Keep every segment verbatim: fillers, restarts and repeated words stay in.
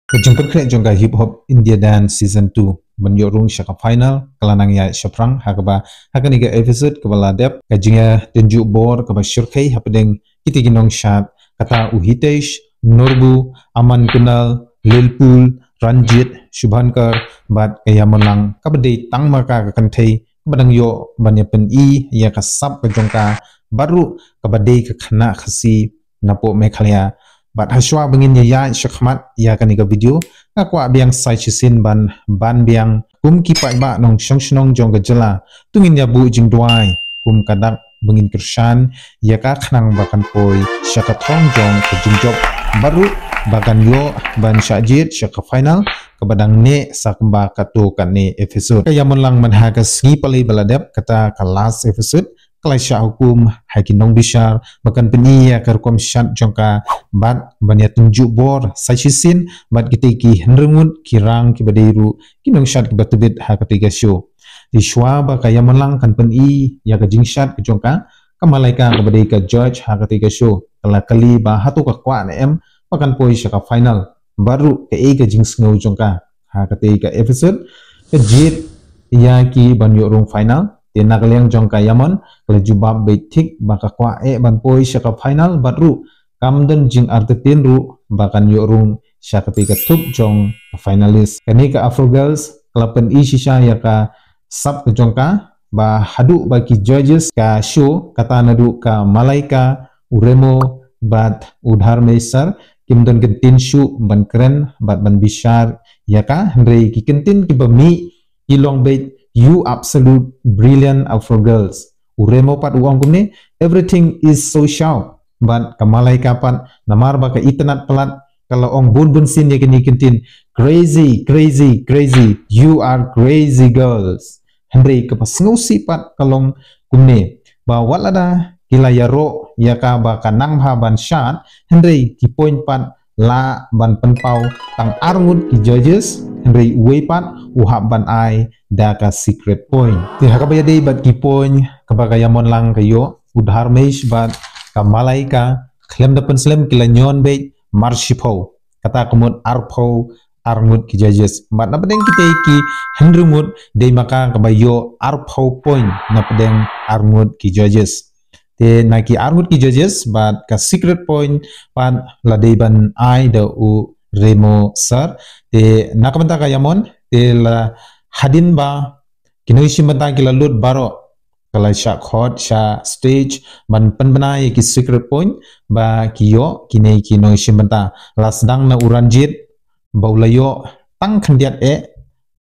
Ka jingpyrkhat jong ka Hip Hop India Dance Season two ban ïoh rung sha ka final ka la nang ïaid shaphrang, ha kaba ha kane ka episode kaba la dep, ka jingïatynjuh bor kaba shyrkhei hapdeng kita ki nongshad, kata u Hitesh, Norbu, Aman Kunal, Lilpul, Ranjit, Shubhankar bad ka Yamonlang, kaba dei tang ma ka ka kynthei ba dang ïoh ban ïa pyni ïa ka sap ka jong ka, bad ruh kaba dei ka khynnah Khasi napoh Meghalaya. Bad hashwa ba ngin ïa ïaid shakhmat ïa kane ka video, nga kwah biang sa shisien ban ban biang kum ki paidbah nongshong shnong jong ka jylla, to ngin ïa buh jingduwai kum ka dak ba ngin kyrshan ïa ka khnang ba kan poi sha ka thong jong ka jingjop, bad ruh ba kan ïoh ban shah jied sha ka final kaba dang neh sa kumba katto katne episode. Ka Yamonlang man ha ka sngi palei ba la dep, kata ka last episode, ka la shah hukum ha ki nongbishar ba kan pyni ïa ka rukom shad jong ka bad ban ïatynjuh bor sa shisien bad kita ki hynriew ngut ki rang kiba dei ruh ki nongshad kiba tbit ha kata ka show. Te shwa ba ka Yamonlang kan pyni ïa ka jingshad ka jong ka, ka Malaika kaba dei ka judge ha kata ka show ka la kylli ba hato ka kwah ne em ba kan poi sha ka final, bad ruh kaei ka jingsngew jong ka ha kata ka episode. Ka jied ïa ki ban ïoh rung final, te na ka liang jong ka Yamon ka la jubab beit thik ba ka kwah eh ban poi sha ka final, bad ruh kam don jingartatien ruh ba kan ïoh rung sha kata ka thup jong ka finalist. Kane ka Afro Girls ka la pyni shisha ïa ka sap ka jong ka, ba haduh ba ki judges ka show, kata naduh ka Malaika, u Remo bad u Dharmesh sir, kim don kyntien shuh ban kren bad ban bishar ïa ka, hynrei ki kyntien kiba mih ki long beit, "You absolute brilliant Afro Girls." U Remo pat u ong kumne, "Everything is so sharp." Bad ka Malaika pat, namar ba ka itynnad palat, ka la ong bun bun sien ïa kine ki kyntien, "Crazy, crazy, crazy, you are crazy girls." Hynrei kaba sngewsih pat ka long kumne, ba wat lada ki la ïaroh ïa ka ba ka nang bha ban shad, hynrei ki point pat la ban pynpaw tang ar ngut ki judges, hynrei uwei pat u hap ban ai da ka secret point. Te ha kaba ïadei bad ki point kaba ka Yamonlang ka ïoh, u Dharmesh bad ka Malaika khlem da pynslem ki la ñion beit mar shiphew, kata ka mut arphew ar ngut ki judges. Bad na pdeng kita ki hynriew ngut, dei ma ka kaba ïoh arphew point na pdeng ar ngut ki judges. Te na ki ar ngut ki judges bad ka secret point pat la dei ban ai da u Remo sir. Te na ka bynta ka Yamon, te la hadien ba ki nongshim bynta ki la lut baroh, ka la shah khot sha stage ban pynbna ïa ki secret point ba ki ïoh kine ki nongshim bynta. La sdang na u Ranjit ba u la ïoh tang khyndiat eh,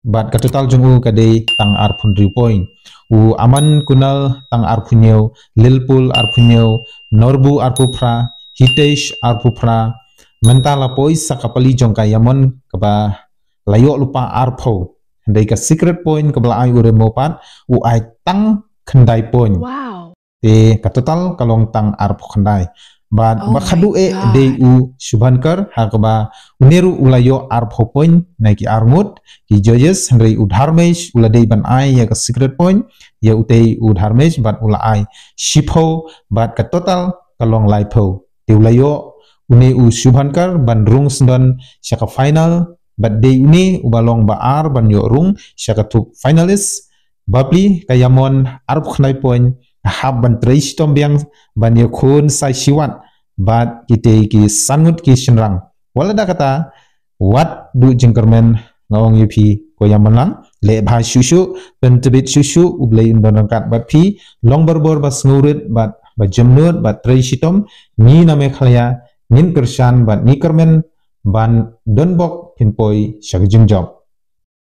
bad ka total jong u ka dei tang arphew hynriew point. U Aman Kunal tang arphew hynñiew, Lilpul arphew hynñiew, Norbu arphew phra, Hitesh arphew phra. Mynta la poi sa ka pali jong ka Yamon kaba la ïoh lypa arphew. Hynrei ka secret point kaba la ai u Remo pat, u ai tang khyndai point. Wow. Te ka total ka long tang arphew khyndai. Bad, oh, ba khadduh eh dei u Shubhankar, ha kaba une ruh u la ïoh arphew point na ki ar ngut ki judges, hynrei u Dharmesh u la dei ban ai ïa ka secret point ïa utei u Dharmesh bad u la ai shiphew, bad ka total ka long laiphew. Te u la ïoh une u Shubhankar ban rung sdang sha ka final, bad dei une uba long ba ar ban ïoh rung sha ka thup finalist. Bapli ka Yamon arphew khyndai point, hap ban trei shitom biang ban ïakhun sa shiwat bad kitei ki san ngut ki shynrang. Wat la da kata, wat duh jingkyrmen, nga ong ïa phi ko Yamonlang, leh bha shuh shuh, pyntbit shuh shuh, U Blei un don ryngkat bad phi, long barabor ba sngewrit bad ba jemnud bad trei shitom, ngi na Meghalaya ngin kyrshan bad ngi kyrmen ban don bok phin poi sha ka jingjop.